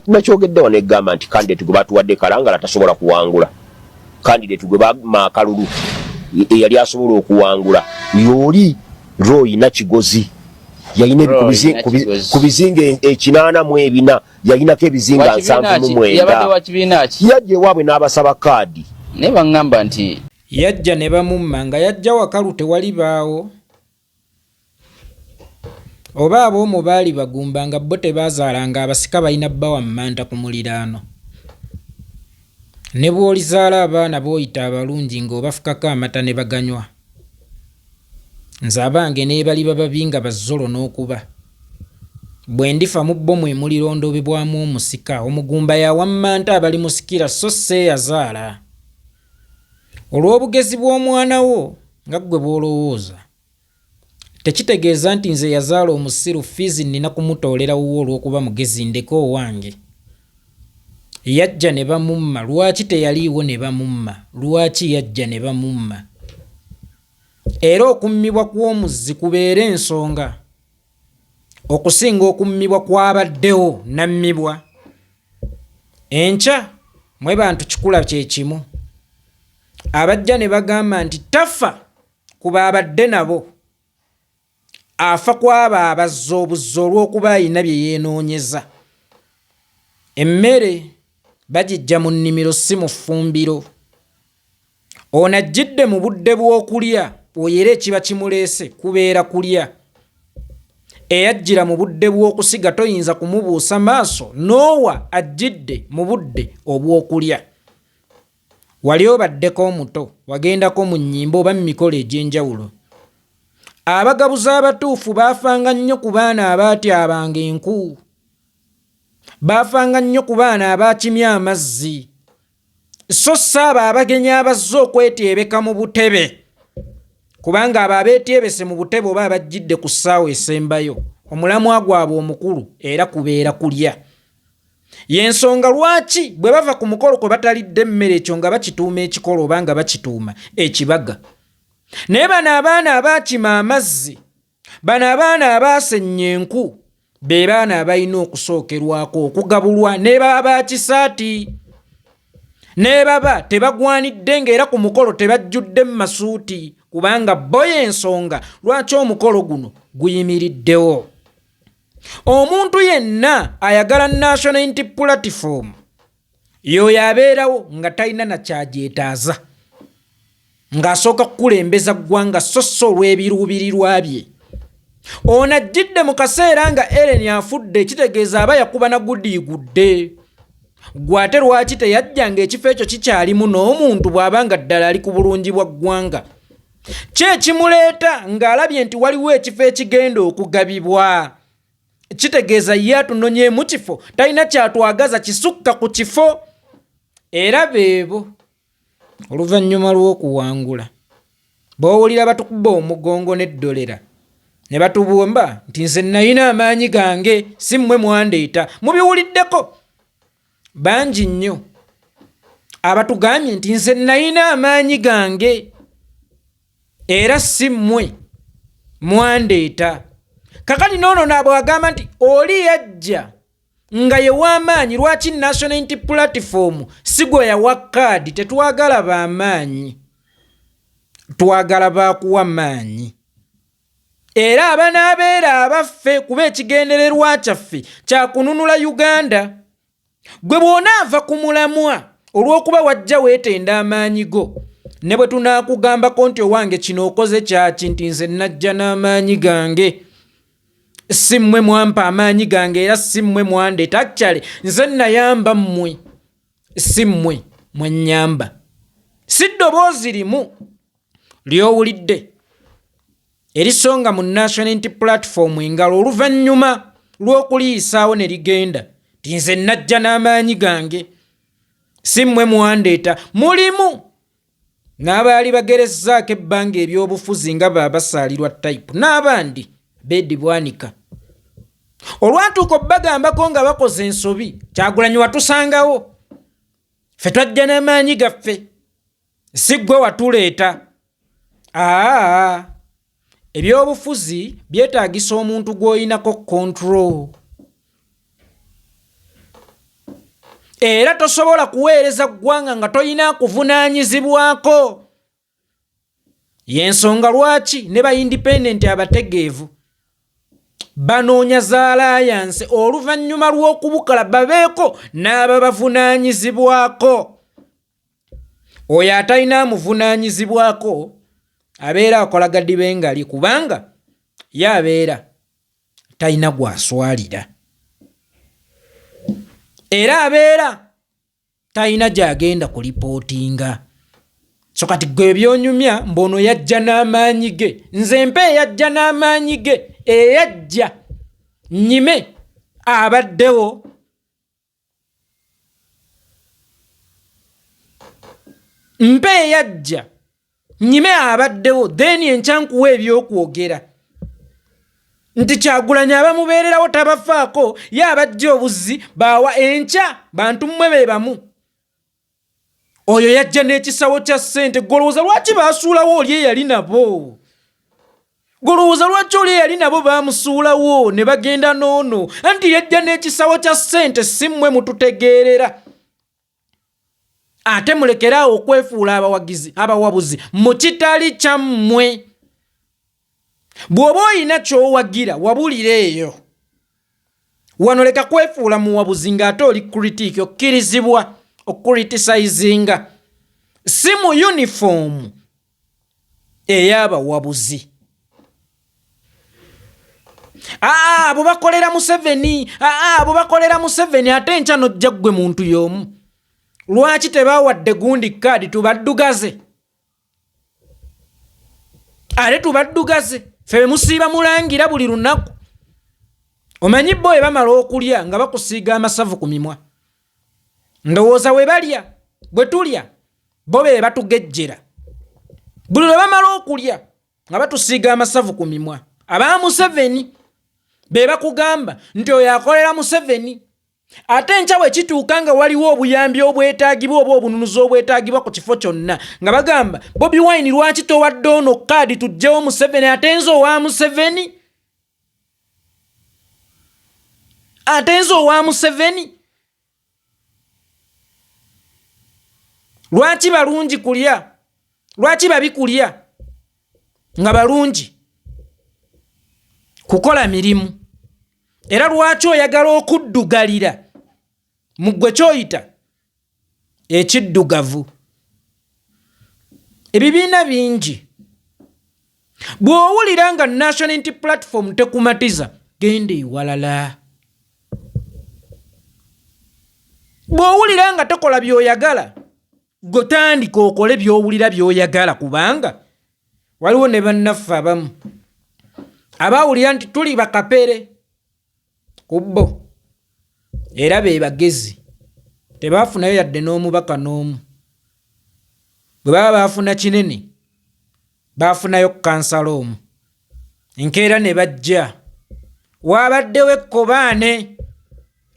Nakyogedde wano egamba nti candidate gwe batuwadde Kalangala tasobola kuwangula. Candidate gwe bamma akalulu eyali asobola okuwangula yooli Roy Nakigozi, yalina ku bizinga 84 yalinako ebizinga 79. Yajja ewaabwe n'abasaba kaadi. Naye baŋŋamba nti yajja ne bamumma nga yajja wakalu tewali baawo oba ab'omu baali bagumba nga bo tebaazaalanga abasika balina bawammanta ku muliraano. Ne bw'olizaala abaana b'oyita abalungi ng'obafukako amata ne baganywa. Nze abange n'ebaliba babi nga bazzolo n'okuba. Bwe ndifa mu bo mwe mulirondobebwamu omusika. Omugumba y'awammanta abalimusikira sso si eyazaala. Olw'obugezi bw'omwana wo nga ggwe bw'olowooza, tekitegeeza nti nze eyazaala omusiru ffiizi nnina kumutoolera wuwo olw'okuba mugezi ndeke owange. Yajja ne bamumma, lwaki teyaliiwo ne bamumma? Lwaki yajja ne bamumma? Era okummibwa kw'omuzzi kubeere ensonga okusinga okummibwa kw'abaddewo n'ammibwa. Enkya mwe bantu kikula kye kimu. Abajja ne bagamba nti tafa ku baabadde nabo, afa ku abo abazza obuzzi olw'okuba alina bye yeenoonyeza. Emmere bagiggya mu nnimiro si mu ffumbiro. Ono ajjidde mu budde bw'okulya, oyo era ekiba kimuleese kubeera kulya. Eyajjira mu budde bw'okusiga toyinza kumubuusa maaso n'owa ajjidde mu budde obw'okulya. Wali obaddeko omuto, wagendako mu nnyimba oba mu mikolo egy'enjawulo. Abagabuzi abatuufu baafanga nnyo ku baana abaatyabanga enku. Baafanga nnyo ku baana abaakimye amazzi. So si abo abagenyi abazze okwetyebeka mu butebe, kubanga abo abeetyebese mu butebe oba abajjidde ku ssaawa esembayo, omulamwa gwabwe omukulu era kubeera kulya. Y'ensonga lwaki bwe bava ku mukolo kwe batalidde mmere ekyo nga bakituuma ekikolo oba nga bakituuma ekibaga. Naye bano abaana abaakima amazzi, bano abaana abaasennya enku, be baana abalina okusookerwako okugabulwa ne baba ba kisaati ne baba tebagwanidde ng'era ku mukolo tebajjudde mu masuuti, kubanga bo y'ensonga lwaki omukolo guno guyimiriddewo. Omuntu yenna ayagala National Unity Platform y'oyo abeerawo nga talina na kyagyetaaza, ng'asooka kukulembeza ggwanga sso si olw'ebiruubirirwa bye. Ono ajjidde mu kaseera nga Ellen afudde, kitegeeza aba yakuba na gudiigudde. Ggwe ate lwaki teyajja ng'ekifo ekyo kikyalimu n'omuntu bw'aba nga ddala ali ku bulungi bwa ggwanga? Ki ekimuleeta ng'alabye nti waliwo ekifo ekigenda okugabibwa? Kitegeeza ye atunonyeemu kifo, talina kyatwagaza kisukka ku kifo. Era beebo oluvannyuma lw'okuwangula b'owulira batukuba omugongo n'eddolera ne batubumba nti nze nalina amaanyi gange si mmwe mwandeeta. Mubiwuliddeko bangi nnyo abatugambye nti nze nalina amaanyi gange era si mmwe mwandeeta. Kakati n'ono bw'agamba nti oli yajja nga ye w'amaanyi, lwaki National Unity Platform si gwe yawa kaadi? Tetwagala b'amaanyi, twagala baakuwa maanyi. Era abanaabeera abaffe, kuba ekigendererwa kyaffe kya kununula Uganda. Gwe bw'onaava ku mulamwa olw'okuba wajja weetenda amaanyi go, ne bwe tunaakugambako nti owange kino okoze kyaki, nti nze najja n'amaanyi gange, si mmwe mwampa amaanyi gange era si mmwe mwandeeta, actually nze nayamba mmwe, si mmwe mwennyamba. Si ddoboozi limu ly'owulidde erisonga mu National Unity Platform engalo oluvannyuma lw'okuliyisaawo ne ligenda nti nze najja n'amaanyi gange, si mmwe mwandeeta. Mulimu n'abaali bagerezzaako ebbanga ebyobufuzi nga baabasaalirwa type n'abandi Bedi Bwanika. Olwatuuka obbagambako nga bakoze ensobi, Kyagulanyi watusangawo, ffe twajja n'amaanyi gaffe, si ggwe watuleeta. Aa, ebyobufuzi byetaagisa omuntu gw'oyinako control. Era tosobola kuweereza ggwanga nga tolina kuvunaanyizibwako. Y'ensonga lwaki ne ba independent abategeevu banoonya za alliance oluvannyuma lw'okubukala babeeko n'ababavunaanyizibwako. Oyo atalina amuvunaanyizibwako abeera akola gadibengali, kubanga ye abeera talina gw'aswalira, era abeera talina gy'agenda kulipootinga. So kati gwe ebyonyumya mbu ono yajja n'amaanyi ge, nze mpa eyajja n'amaanyi ge, eyajja nnyime abaddewo. Mpa eyajja nnyime abaddewo, then enkya nkuwa ebyokwogera nti Kyagulanyi abamubeererawo tabafaako, ye abajja obuzzi baawa enkya bantu mmwe be bamu. Oyo yajja n'ekisawo kya ssente, golowooza lwaki baasuulawo oli eyali nabo? Golowooza lwaki oli eyali nabo baamusuulawo ne bagenda n'ono? Anti yajja n'ekisawo kya ssente, si mmwe mututegeerera. Ate mulekere awo okwefuula abawagizi abawabuzi mu kitali kyammwe. Bw'oba olina ky'owagira wabulira eyo, wano leka kwefuula muwabuzi ng'ate oli critic. Okkirizibwa okucriticizinga, si mu yunifoomu ey'abawabuzi. Aa, abo bakolera Museveni, aa, abo bakolera Museveni, ate enkya nojja ggwe muntu y'omu. Lwaki tebawadde gundi kaadi? Tubaddugaze, ate tubaddugaze ffe bemusiiba mulangira buli lunaku. Omanyi bo bwe bamala okulya nga bakusiiga amasavu ku mimwa, ndowooza we balya bwe tulya bo be batugejjera. Buli lwe bamala okulya nga batusiiga amasavu ku mimwa, aba Museveni be bakugamba nti oyo akolera Museveni. Ate enkya bwe kituuka nga waliwo obuyambi obwetaagibwa oba obununuzi obwetaagibwa ku kifo kyonna, nga bagamba Bobi Wine lwaki towadde ono kaadi tuggyewo Museveni, ate nze owa Museveni, ate nze owa Museveni. Lwaki balungi kulya, lwaki babi kulya nga balungi kukola mirimu? Era lwaki oyagala okuddugalira mu ggwe kyoyita ekiddugavu? Ebibiina bingi. Bw'owulira nga National Unity Platform tekumatiza, genda ewalala. Bw'owulira nga tokola by'oyagala, gwe tandika okole by'owulira by'oyagala, kubanga waliwo ne bannaffe abamu abaawulira nti tuli bakapere ku bo, era be bagezi, tebaafunayo yadde n'omubaka n'omu. Bwe baba baafuna kinene, baafunayo kansala omu. Enkeera ne bajja, waabaddewo ekkobaane,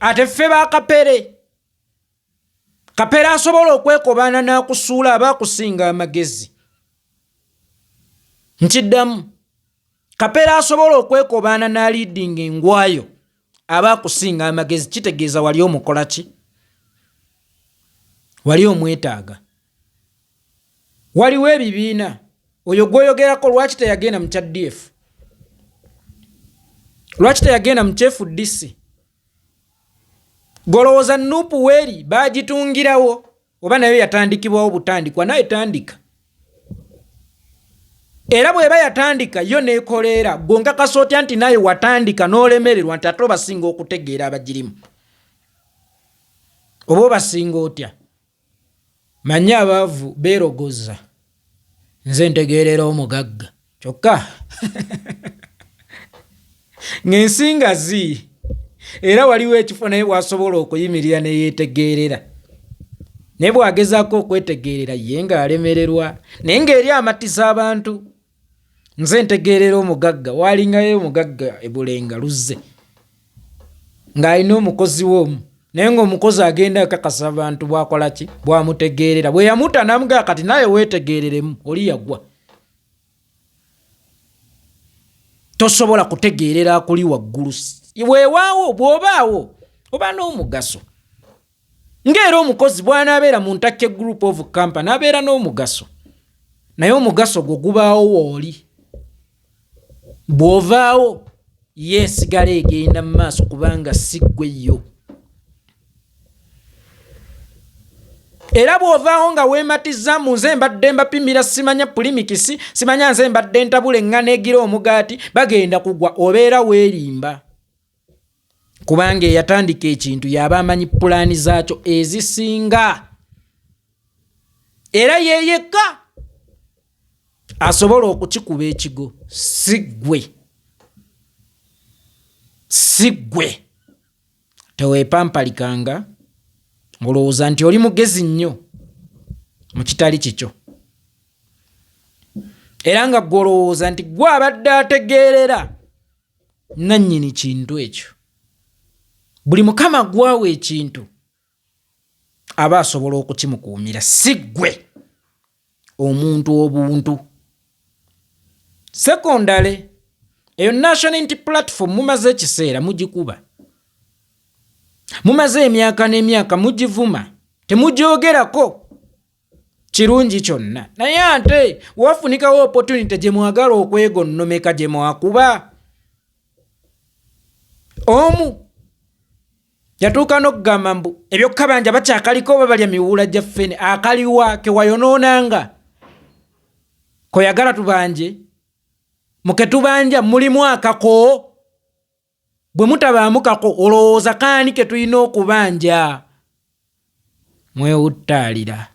ate ffe bakapere. Kapere asobola okwekobaana n'akusuula aba akusinga amagezi. Nkiddamu, kapere asobola okwekobaana n'aliidinga engwayo aba akusinga amagezi. Kitegeeza wali omukola ki? Wali omwetaaga. Waliwo ebibiina, oyo gwoyogerako lwaki teyagenda mu kya DF? Lwaki teyagenda mu kya FDC? Golowooza Nupu weeri baagitungirawo oba nayo yatandikibwawo butandikwa? Naye tandika, era bw'eba yatandika yo neekoleera, gwe nkakasa otya nti naye watandika n'olemererwa, nti ate obasinga okutegeera abagirimu, oba obasinga otya? Manyi abaavu beerogoza, nze ntegeerera omugagga, kyokka ng'ensi ngazi, era waliwo ekifo naye bw'asobola okuyimirira ne yeetegeerera, naye bw'agezaako okwetegeerera ye ng'alemererwa, naye ng'eri amatiza abantu, nze ntegeerera omugagga. Waalingayo omugagga ebulenga luzze ng'alina omukozi we omu, naye ng'omukozi agenda akakasa abantu bw'akola ki, bw'amutegeerera. Bwe yamuta n'amugamba kati naawe weetegeereremu, oli yagwa. Tosobola kutegeerera akuli waggulu. Weewaawo bw'obaawo oba n'omugaso. Ng'era omukozi bw'anaabeera mu Ntakke Group of Company abeera n'omugaso, naye omugaso gwo gubaawo wooli. Bw'ovaawo ye esigala egenda mu maaso kubanga si ggwe yo. Era bw'ovaawo nga weematizza mu nze mbadde mbapimira simanya pulimikisi simanya nze mbadde ntabula eŋŋano egira omugaati, bagenda kugwa, obeera weerimba. Kubanga eyatandika ekintu y'aba amanyi pulaani zaakyo ezisinga, era ye yekka asobola okukikuba ekigo, si ggwe, si ggwe. Teweepampalikanga ng'olowooza nti oli mugezi nnyo mu kitali kikyo, era nga ggwe olowooza nti ggwe abadde ategeerera nannyini kintu ekyo. Buli Mukama gwawa ekintu aba asobola okukimukuumira, si ggwe omuntu obuntu. Sekondale eyo National Unity Platform mumaze ekiseera mugikuba, mumaze emyaka n'emyaka mugivuma, temugyogerako kirungi kyonna, naye ate wafunikawo opportunity gye mwagala okwegonnomeka gye mwakuba. Omu yatuuka n'okugamba mbu ebyokukabanja bakyakaliko oba balya miwuula gya ffene. Akaliwa kewayonoonanga koyagala tubanje muketubanja mulimu akako, bwe mutabaamu kako olowooza kaani ke tulina okubanja? Mwewuttaalira.